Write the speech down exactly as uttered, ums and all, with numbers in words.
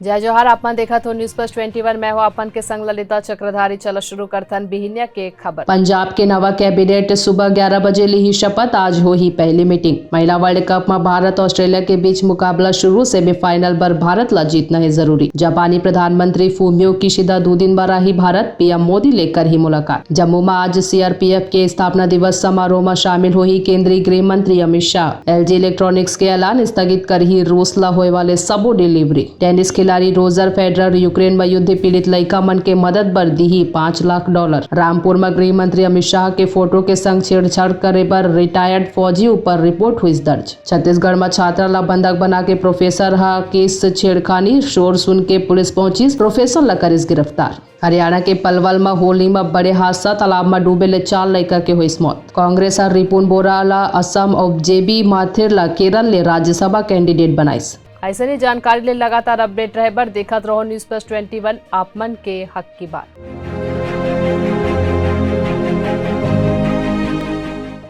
जय जोहार, आप मन देखत हो News Plus twenty one, मैं हो आप मन के संग ललिता चक्रधारी। चलो शुरू करथन बिहिनिया के खबर। पंजाब के नवा कैबिनेट सुबह ग्यारह बजे लिही शपथ, आज होही पहली मीटिंग। महिला वर्ल्ड कप में भारत ऑस्ट्रेलिया के बीच मुकाबला शुरू, सेमीफाइनल बर भारत ला जीतना है जरूरी। जापानी प्रधानमंत्री फूमियो किशिदा दू दिन बर आही भारत, पीएम मोदी ले करही मुलाकात। जम्मू में आज सीआरपीएफ के स्थापना दिवस समारोह में शामिल होही केंद्रीय गृह मंत्री अमित शाह। एलजी इलेक्ट्रॉनिक्स के ऐलान, स्थगित करही रूस ला होए वाले सबो डिलीवरी। टेनिस खिलाड़ी रोजर फेडरर यूक्रेन में युद्ध पीड़ित लइका मन के मदद बर दीही पाँच लाख डॉलर। रामपुर में गृह मंत्री अमित शाह के फोटो के संग छेड़छाड़ करे बर रिटायर्ड फौजी ऊपर रिपोर्ट हुई दर्ज। छत्तीसगढ़ में छात्रा ला बंधक बना के प्रोफेसर हा किस छेड़खानी, शोर सुन के पुलिस पहुंचिस, प्रोफेसर ला करिस गिरफ्तार। हरियाणा के पलवल में होली में बड़े हादसा, तालाब में डूबे ले चार लइका के होइस मौत। कांग्रेस ह रिपुन बोरा ला असम अउ जेबी माथुर ला केरल ले राज्यसभा कैंडिडेट बनाइस। अइसने जानकारी ले लगातार अपडेट रहे बर देखत रहो News Plus twenty one, आप मन के हक की बात।